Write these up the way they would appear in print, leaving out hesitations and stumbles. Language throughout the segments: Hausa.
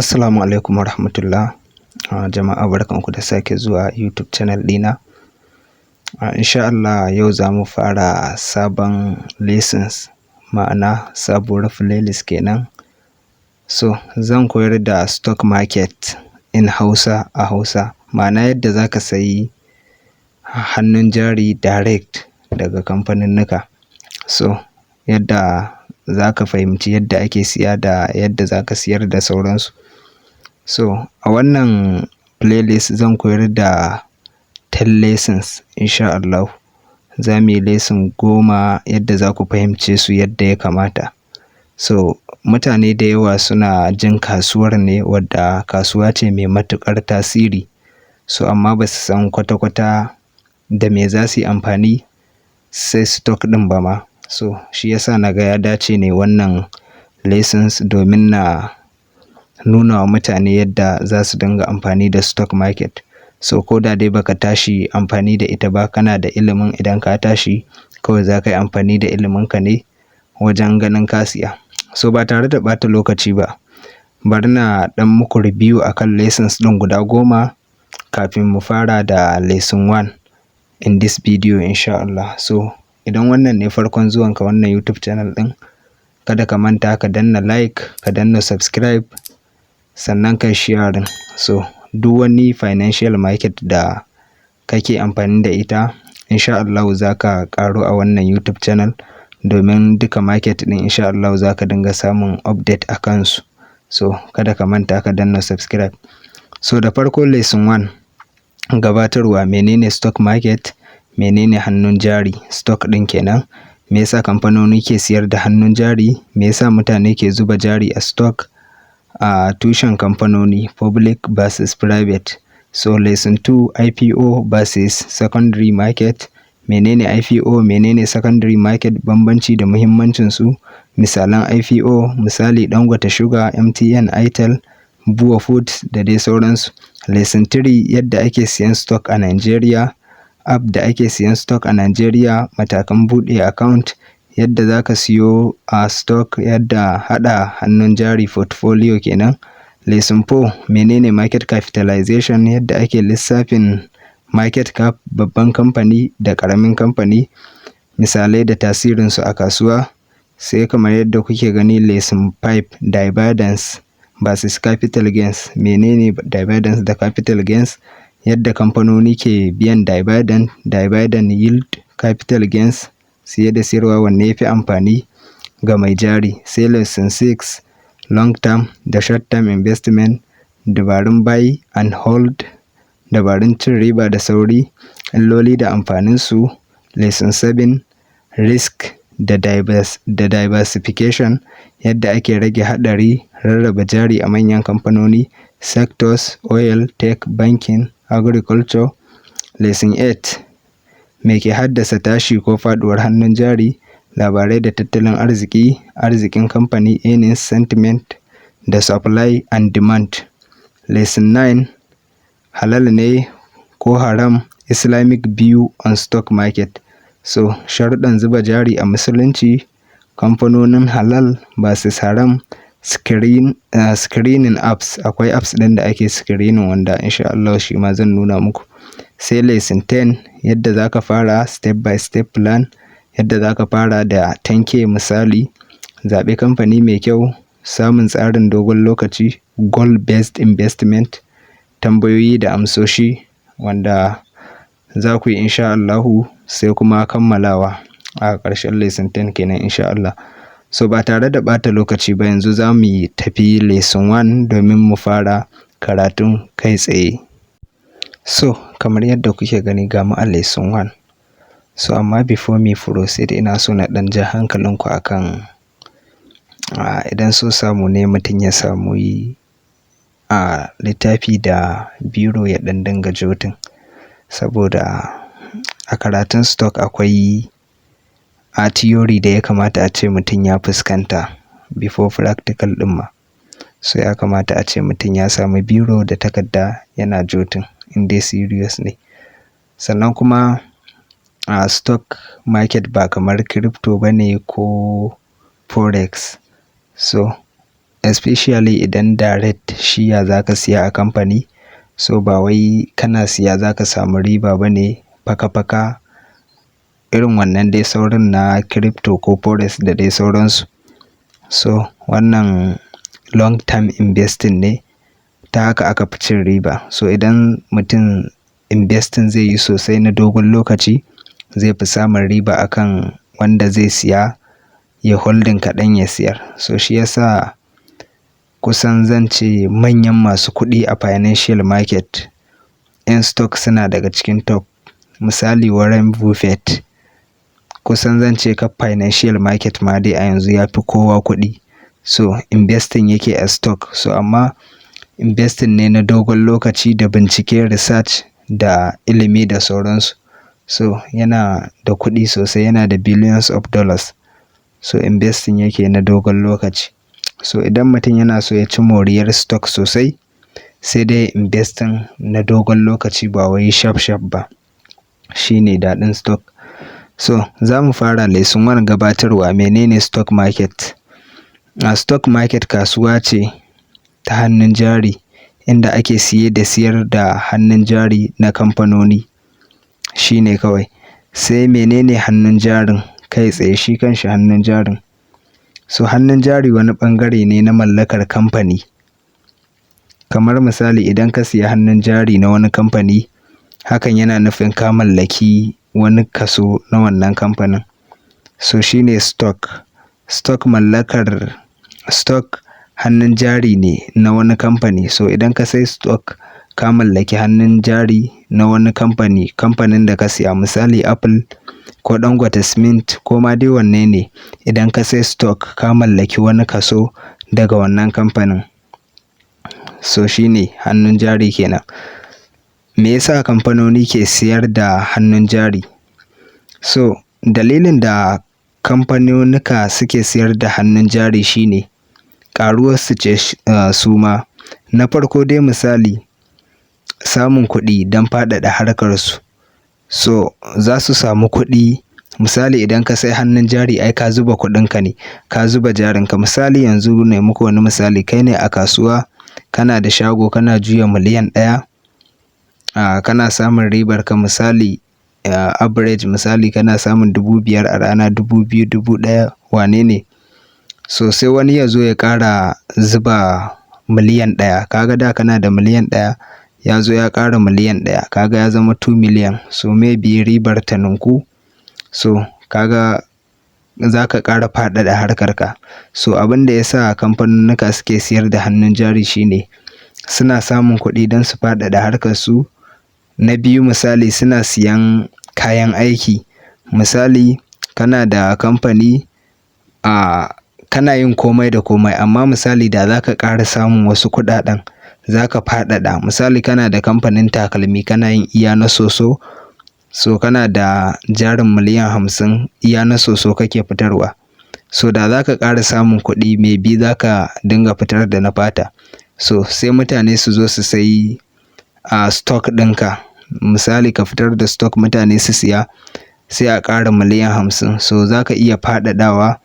Assalamu alaikum warahmatullah. Jama'a, barkanku da sake zuwa YouTube channel ɗina. Insha Allah yau za mu fara sabon lessons, ma'ana sabuwar playlist kenan. So zan koyar da stock market in Hausa, a Hausa, ma'ana yadda za ka sayi hannun jari direct daga kamfaninnika. So yadda za ka fahimci yadda ake siya da yadda za ka siyar da sauransu. So a wannan playlist zan koyar da 10 lessons, insha Allahu. Za mu yi lesson 10 yadda za ku fahimce su yadda ya kamata. So mutane da yawa suna jin kasuwar ne, wadda kasuwa ce mai matuƙar tasiri. So amma ba su san kwata-kwata da me za su yi amfani sai stock ɗin ba ma. So shi ya sa na ga ya dace ne wannan lessons domin na nuna wa mutane yadda za su dinga amfani da stock market. So ko da dai ba ka tashi amfani da ita ba, kana da ilimin, idan ka tashi kawai za ka yi amfani da iliminka ne wajen ganin ka siya. So ba tare da ɓata lokaci ba, bari na ɗan muku review akan lessons ɗin guda 10 kafin mu fara da lesson 1 in this video, insha Allah. So idan wannan ne farkon zuwanka wannan YouTube channel ɗin, kada ka manta ka danna like, ka danna subscribe, sannan ka yi sharing. So duk wani financial market da kake amfani da ita, insha Allahu za ka ƙaru a wannan YouTube channel, domin duka market ɗin, insha Allahu, za ka dinga samun update a kansu. So kada ka manta ka danna subscribe. So da farko, lesson 1, gabatarwa: menene stock market, menene hannun jari, stock ɗin kenan, me yasa kamfanoni ke siyar da hannun jari, me yasa mutane ke zuba jari a stock, a tushen kamfanoni, public versus private. So lesson 2, IPO versus secondary market. Menene IPO, menene secondary market, bambanci da muhimmancin su, misalan IPO, misali Dangote Sugar, MTN, Itel, Bua Foods da dai sauransu. Lesson 3, yadda ake siyan stock a Nigeria, app da ake siyan stock a Nigeria, matakan buɗe account, yadda za ka siyo a stock, yadda haɗa hannun jari, portfolio kenan. Lesson 4, menene market capitalization, yadda ake lissafin market cap, babban kamfani da ƙaramin kamfani, misalai da tasirinsu a kasuwa. Sai kamar yadda kuke gani, lesson 5, dividends versus capital gains. Menene dividends da capital gains? Yadda kamfanoni ke biyan dividend, dividend yield, capital gains, siye da siyarwa, wanne ya fi amfani ga mai jari. Sai lesson 6, long term da short term investment, dabarun buy and hold, dabarun cin riba da sauri, illoli da amfaninsu. Lesson 7, risk da diversification, yadda ake rage haɗari, rarraba jari a manyan kamfanoni, sectors, oil, tech, banking, agriculture. Lesson 8, me ke haddasa tashi ko faɗuwar hannun jari, labarai da tattalin arziki, arzikin kamfani, earnings, sentiment da supply and demand. Lesson 9, halal ne ko haram, Islamic view on stock market. So sharuɗan zuba jari a musulunci, kamfanonin halal versus haram, screening apps, akwai apps ɗin da ake screening wanda insha Allah shi ma zan nuna muku. Sai lesson 10, yadda za ka fara, step by step plan, yadda za ka fara da 10K misali, zaɓi kamfani mai kyau, samun tsarin dogon lokaci, goal based investment, tambayoyi da amsoshi wanda za ku yi, insha Allahu, sai kuma kammalawa a ƙarshen lesson 10 kenan, insha Allah. So ba tare da ɓata lokaci ba, yanzu za mu yi tafi lesson 1 domin mu fara karatun kai tsaye. So kamar yadda kuke gani, ga mu a lesson 1. So amma before me proceed, ina so na ɗan ja hankalinku akan idan so samu ne mutum ya samu yi a littafi da biro ya ɗan dinga jotting. Saboda a karatun stock akwai a theory da ya kamata ace mutum ya fuskanta before practical ɗin ma. So ya kamata ace mutum ya samu biro da takarda yana jotting in dai serious ne. Sannan kuma a stock market ba kamar crypto bane ko forex. So Especially idan direct share za ka siya a kamfani. So ba wai kana siya za ka samu riba ba ne faka-faka irin wannan dai saurin na crypto ko forex da dai sauransu. So wannan long term investing ne, ta haka aka fi cin riba. So idan mutum investing zai yi sosai na dogon lokaci, zai fi samun riba akan wanda zai siya ya holding kaɗan ya siyar. So shi ya sa kusan zan ce manyan masu kuɗi a financial market, 'yan stock suna daga cikin top. Misali, Warren Buffett, kusan zan ce kaf financial market ma dai a yanzu ya fi kowa kuɗi. So investing yake a stock. So amma investing ne na dogon lokaci da bincike, research da ilimi da sauransu. So yana da kuɗi sosai, yana da billions of dollars. So investing yake na dogon lokaci. So idan mutum yana so ya ci moriyar stock sosai, sai dai investing na dogon lokaci, ba wai shaf shaf ba. Shi ne daɗin stock. So za mu fara lesson one, gabatarwa: menene stock market? A stock market kasuwa ce ta hannun jari inda ake siye da siyar da hannun jari na kamfanoni. Shi ne kawai. Sai menene hannun jarin kai tsaye, shi kanshi hannun jarin? So hannun jari wani ɓangare ne na mallakar kamfani. Kamar misali, idan ka siya hannun jari na wani kamfani, hakan yana nufin ka mallaki wani kaso na wannan kamfanin. So shi ne stock. Stock mallakar stock hannun jari ne na wani kamfani. So idan ka sai stock, ka mallaki hannun jari na wani kamfani, kamfanin da ka siya, misali Apple ko Dangote Cement ko ma dai wanne ne. Idan ka sai stock, ka mallaki wani kaso daga wannan kamfanin. So shi ne hannun jari kenan. Me yasa kamfanoni ke siyar da hannun jari? So dalilin da kamfanonika suke siyar da hannun jari shine ƙaruwarsu ce su ma. Na farko dai, misali, samun kuɗi don faɗaɗa harkarsu. So za su samu kuɗi. Misali, idan ka sai hannun jari, ai ka zuba kuɗinka ne, ka zuba jarinka. Misali, yanzu na yi muku wani misali, kai ne a kasuwa, kana da shago, kana juya 1 miliyan, kana samun ribar ka, misali average, misali kana samun 5,000 a rana, 2,000, 1,000, wane ne. So sai wani ya zo ya ƙara zuba 1 miliyan. Ka ga da kana da 1 miliyan, ya zo ya ƙara 1 miliyan, ka ga ya zama 2 million. So maybe ribar ta ninku. So ka ga za ka ƙara faɗaɗa harkarka. So abin da ya sa kamfanunnika suke siyar da hannun jari shine suna samun kuɗi don su faɗaɗa harkarsu. Na biyu, misali, suna siyan kayan aiki. Misali, kana da kamfani, kana yin komai da komai, amma misali da za ka ƙara samun wasu kuɗaɗen, za ka faɗaɗa. Misali, kana da kamfanin takalmi, kana yin iya na soso. So kana da jarin 50 miliyan, iya na soso kake fitarwa. So da za ka ƙara samun kuɗi, maybe za ka dinga fitar da na fata. So sai mutane su zo su sayi stock ɗinka. Misali, ka fitar da stock, mutane su siya, sai a ƙara 50 miliyan. So za ka iya faɗaɗawa,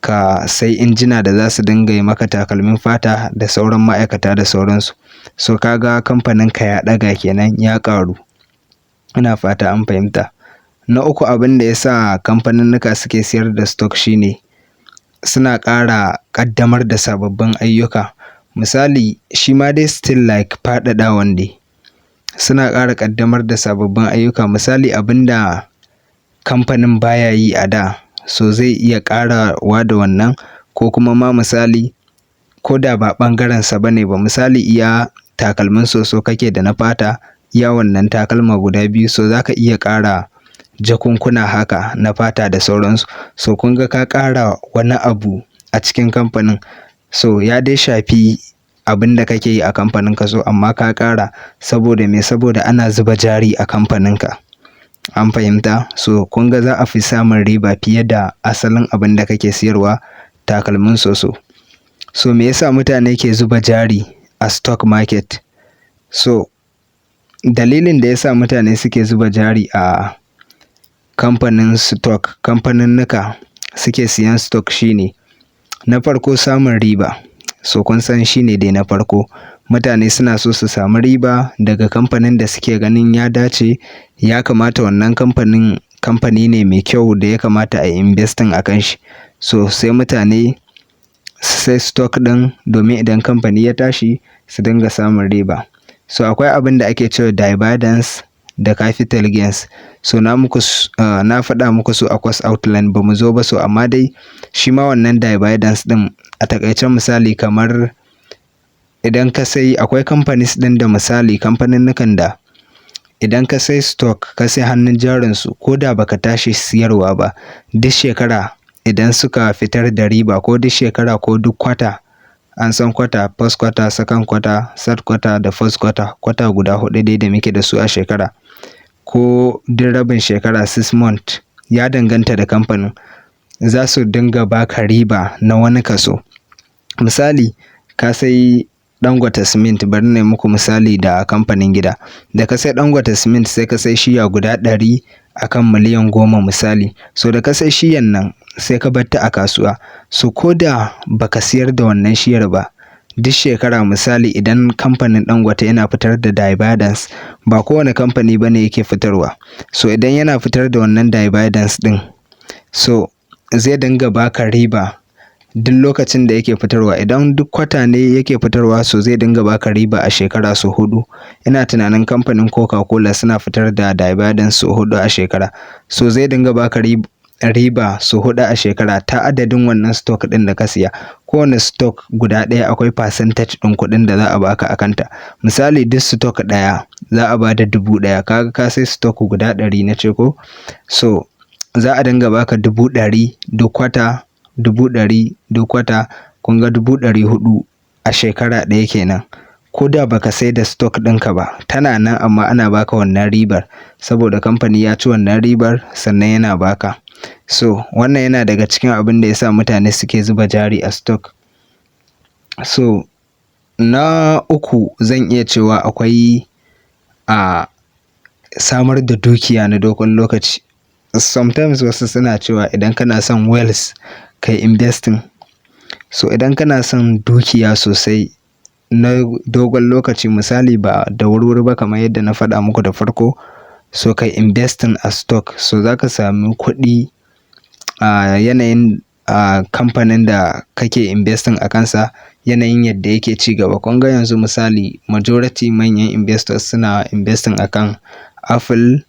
ka sai injina da za su dinga yi maka takalmin fata da sauran ma'aikata da sauransu. So ka ga kamfaninka ya ɗaga kenan, ya ƙaru. Ina fata an fahimta. Na uku, abin da ya sa kamfaninnika suke siyar da stock shine suna ƙara ƙaddamar da sababbin ayyuka. Misali, shi ma dai still like faɗaɗawan ne. Suna ƙara ƙaddamar da sababbin ayyuka. Misali, abin da kamfanin baya yi a da, so zai iya ƙarawa da wannan, ko kuma ma misali, ko da ba ɓangarensa ba ne ba. Misali, iya takalmin soso kake da na fata, iya wannan takalma guda biyu, so za ka iya ƙara jakunkuna haka na fata da sauransu. So kun ga ka ƙara wani abu a cikin kamfanin. So ya dai shafi abin da kake yi a kamfaninka, so amma ka ƙara saboda me? Saboda ana zuba jari a kamfaninka. An fahimta? So kun ga za a fi samun riba fiye da asalin abin da kake siyarwa, takalmin soso. So me yasa mutane ke zuba jari a stock market? So dalilin da ya sa mutane suke zuba jari a kamfanin stock, kamfaninnika suke siyan stock, shine na farko, samun riba. So kun san shi ne dai na farko. Mutane suna so su samu riba daga kamfanin da suke ganin ya dace, ya kamata, wannan kamfanin kamfani ne mai kyau da ya kamata a yi investing a kan shi. So sai mutane su sai stock ɗin domin idan kamfani ya tashi su dinga samun riba. So akwai abin da ake cewa dividends da capital gains. So na faɗa muku su a course outline, ba mu zo ba. So amma dai shi ma wannan dividends ɗin, a taƙaice, misali kamar idan ka sai, akwai companies ɗin da, misali kamfaninnikan da idan ka sai stock, ka sai hannun jarinsu, ko da baka tashi siyarwa ba, duk shekara idan suka fitar da riba, ko duk shekara ko duk kwata, an san kwata, first quarter, second quarter, third quarter da fourth quarter, kwata guda huɗu dai da muke da su a shekara, ko duk rabin shekara, 6 month, ya danganta da kamfanin, za su dinga baka riba na wani kaso. Misali, ka sai Dangote Cement, bari na yi muku misali da kamfanin gida. Da ka sai Dangote Cement, sai ka sai shiya guda 100 akan miliyan 10, misali. So da ka sai shiyan nan, sai ka bar ta a kasuwa. So ko da baka siyar da wannan shiyar ba, duk shekara, misali idan kamfanin Dangote yana fitar da dividends, ba kowane kamfani bane yake fitarwa. So idan yana fitar da wannan dividends ɗin, so zai dinga baka riba duk lokacin da yake fitarwa. Idan duk kwata ne yake fitarwa, so zai dinga baka riba a shekara sau huɗu. Ina tunanin kamfanin Coca-Cola suna fitar da dividends sau huɗu a shekara. So zai dinga baka riba sau huɗu a shekara ta adadin wannan stock ɗin da ka siya. Kowane stock guda ɗaya akwai percentage ɗin kuɗin da za a baka a kanta. Misali, duk stock ɗaya za a ba da 1000. Kaga ka sai stock guda 100 na ce ko? So za a dinga baka 100,000 duk kwata, 100,000 duk kwata. Kun ga 400,000 a shekara ɗaya kenan. Ko da baka sai da stock ɗinka ba, tana nan, amma ana baka wannan ribar saboda kamfani ya ci wannan ribar sannan yana baka. So wannan yana daga cikin abin da ya sa mutane suke zuba jari a stock. So na uku, zan iya cewa akwai a samar da dukiya na dogon lokaci. Sometimes wasu suna cewa idan kana son wealth, kai investing. So idan kana son dukiya sosai na dogon lokaci, misali ba da wuri-wuri ba kamar yadda na faɗa muku da farko, so kai investing a stock. So za ka sami kuɗi a yanayin a kamfanin da kake investing a kansa, yanayin yadda yake ci gaba. Kun ga yanzu misali majority manyan investors suna investing akan Apple,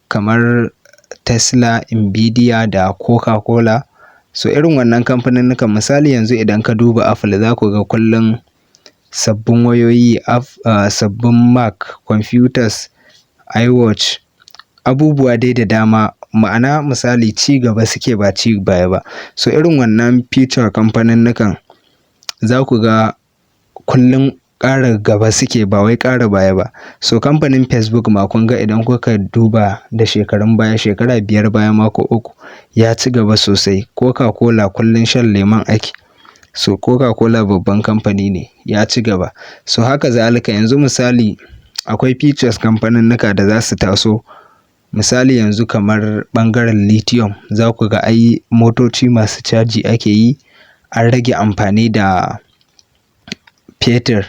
kamar Tesla, Nvidia da Coca-Cola. So irin wannan kamfaninnikan, misali yanzu idan ka duba Apple, za ku ga kullum sabbin wayoyi, sabbin Mac, computers, iWatch, abubuwa dai da dama. Ma'ana, misali ci gaba suke ba ci baya ba. So irin wannan future kamfaninnikan za ku ga kullum ƙara gaba suke, ba wai ƙara baya ba. So kamfanin Facebook ma, kun ga idan kuka duba da shekarun baya, shekara 5 baya ma ko 3, ya ci gaba sosai. Coca-Cola, kullum shan lemon ake. So Coca-Cola babban kamfani ne, ya ci gaba. So haka zalika yanzu misali akwai futures kamfaninnika da za su taso. Misali yanzu kamar ɓangaren lithium, za ku ga ai motoci masu caji ake yi, an rage amfani da fetur.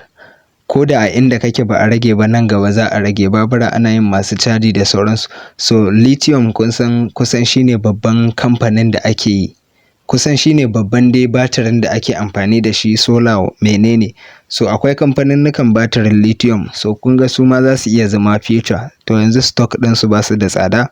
Ko da a inda kake ba a rage ba, nan gaba za a rage. Babura ana yin masu caji da sauransu. So lithium, kun san kusan shine babban kamfanin da ake yi. Kusan shine babban dai batirin da ake amfani da shi, solar menene. So akwai kamfaninnikan batirin lithium. So kun ga su ma za su iya zama future. To yanzu stock ɗinsu ba su da tsada.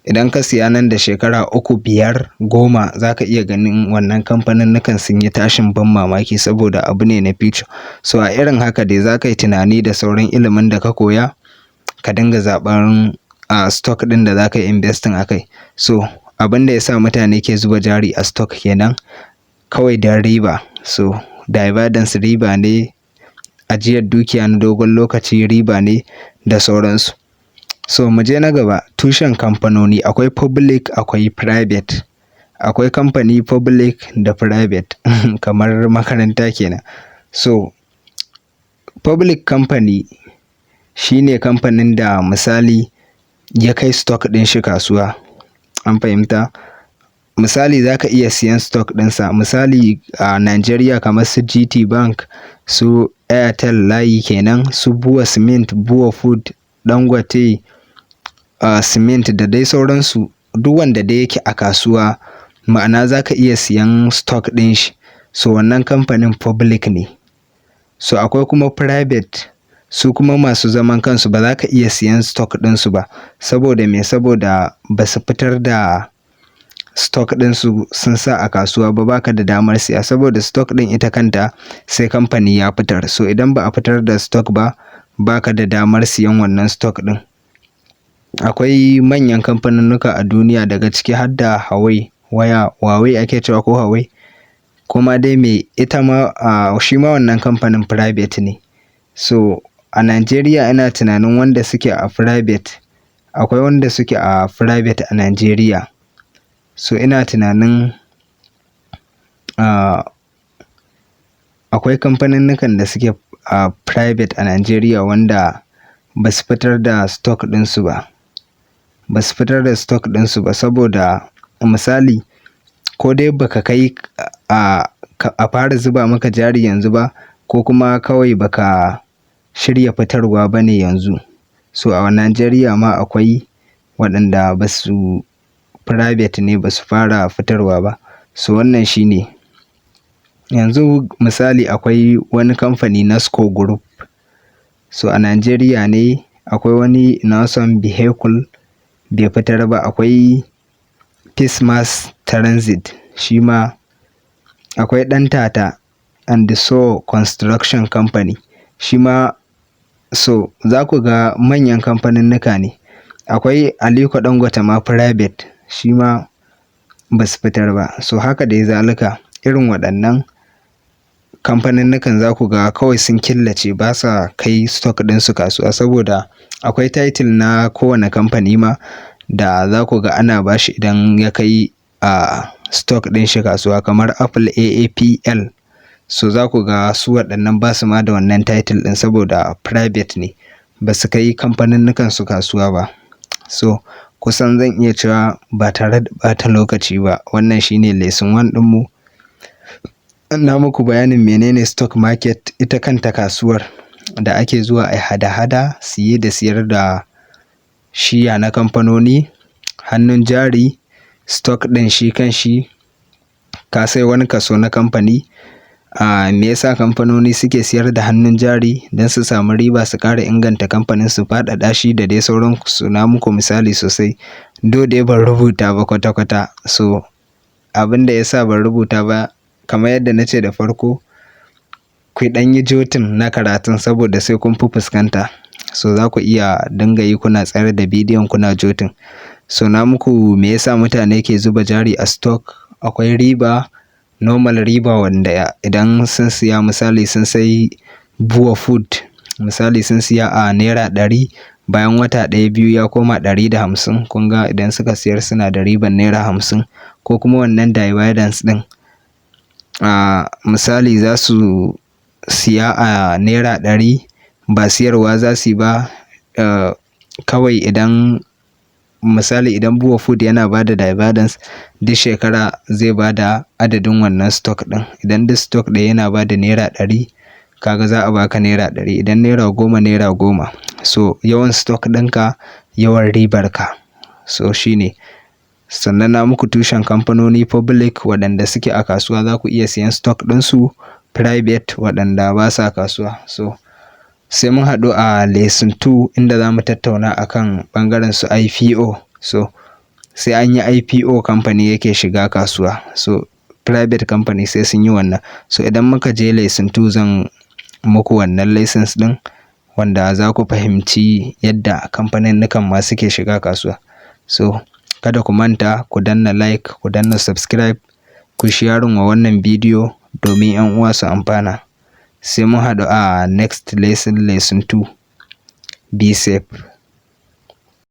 Idan ka siya, nan da shekara 3, 5, 10, za ka iya ganin wannan kamfaninnikan sun yi tashin ban mamaki saboda abu ne na future. So a irin haka dai za ka yi tunani da sauran ilimin da ka koya, ka dinga zaɓan a stock ɗin da za ka yi investing a kai. So abin da ya sa mutane ke zuba jari a stock kenan, kawai don riba. So dividends riba ne, ajiyar dukiya na dogon lokaci riba ne da sauransu. So mu je na gaba, tushen kamfanoni akwai public, akwai private. Akwai kamfani public da private, kamar makaranta kenan. So public company shine kamfanin da misali ya kai stock ɗin shi kasuwa. An fahimta? Misali, za ka iya siyan stock ɗinsa. Misali, a Nigeria kamar su GT Bank, su Airtel layi kenan, su BUA Cement, BUA Food, Dangote Cement da dai sauransu. Duk wanda dai yake a kasuwa, ma'ana za ka iya siyan stock ɗin shi. So wannan kamfanin public ne. So akwai kuma private, su kuma masu zaman kansu, ba za ka iya siyan stock ɗinsu ba. Saboda me? Saboda ba su fitar da stock ɗinsu sun sa a kasuwa ba, baka da damar siya, saboda stock ɗin ita kanta sai kamfani ya fitar. So idan ba a fitar da stock ba, baka da damar siyan wannan stock ɗin. Akwai manyan kamfanunnuka a duniya, daga ciki har da Huawei waya, Huawei ake cewa ko Huawei, kuma dai me ita ma shi ma wannan kamfanin private ne. So a Najeriya ina tunanin wanda suke a private, akwai wanda suke a private a Najeriya. So ina tunanin akwai kamfaninnikan da suke a private a Najeriya wanda ba su fitar da stock ɗinsu ba. Ba su fitar da stock ɗinsu ba saboda misali, ko dai baka kai a fara zuba maka jari yanzu ba, ko kuma kawai baka shirya fitarwa ba ne yanzu. So a Najeriya ma akwai waɗanda ba su, private ne, ba su fara fitarwa ba. So wannan shi ne. Yanzu misali, akwai wani kamfani, Nasco Group. So a Najeriya ne. Akwai wani Innoson Vehicle, bai fitar ba. Akwai Peace Mass Transit shi ma. Akwai Ɗantata and So Construction Company shi ma. So za ku ga manyan kamfaninnika ne. Akwai Aliko Dangote ma, private, shi ma ba su fitar ba. So haka dai zalika irin waɗannan kamfaninnikan, za ku ga kawai sun killace, ba sa kai stock ɗinsu kasuwa, saboda akwai title na kowane kamfani ma da za ku ga ana ba shi idan ya kai a stock ɗin shi kasuwa, kamar Apple, AAPL. So za ku ga su waɗannan ba su ma da wannan title ɗin saboda private ne, ba su kai kamfaninnikan su kasuwa ba. So kusan zan iya cewa ba tare da ɓata lokaci ba, wannan shine lesson one ɗinmu. Na muku bayanin menene stock market, ita kanta kasuwar da ake zuwa a hada-hada, siye da siyar da shiya na kamfanoni, hannun jari, stock ɗin shi kan shi, ka sai wani kaso na kamfani. Me yasa kamfanoni suke siyar da hannun jari? Don su samu riba, su ƙara inganta kamfanin, su faɗaɗa shi da dai sauransu. Na muku misali sosai. Do dai ban rubuta ba kwata-kwata. So abin da ya sa ban rubuta ba, kamar yadda na ce da farko, ku ɗan yi jotting na karatun saboda sai kun fi fuskanta. So za ku iya dinga yi kuna tsayar da bidiyon kuna jotting. So na muku me yasa mutane ke zuba jari a stock. Akwai riba, normal riba, wanda idan sun siya, misali sun sayi BUA Food, misali sun siya a ₦100, bayan wata ɗaya biyu ya koma 150. Kun ga idan suka siyar suna da riban ₦50. Ko kuma wannan dividends ɗin, misali za su siya a ₦100, ba siyarwa za su yi ba, kawai idan misali idan BUA Food yana ba da dividends, duk shekara zai ba da adadin wannan stock ɗin. Idan duk stock ɗaya yana ba da ₦100, kaga za a baka ₦100. Idan ₦10, ₦10. So yawan stock ɗinka, yawan ribar ka. So shine. Sannan na muku tushen kamfanoni: public, waɗanda suke a kasuwa, za ku iya siyan stock ɗinsu; private, waɗanda ba sa kasuwa. So sai mun haɗu a lesson 2, inda za mu tattauna akan ɓangaren su IPO. So sai an yi IPO kamfani yake shiga kasuwa. So private company sai sun yi wannan. So idan muka je lesson 2, zan muku wannan lessons ɗin wanda za ku fahimci yadda kamfaninnikan ma suke shiga kasuwa. So kada ku manta ku danna like, ku danna subscribe, ku sharing wa wannan bidiyo domin 'yan uwa su amfana. Sai mun haɗu a next lesson, lesson 2. Be safe.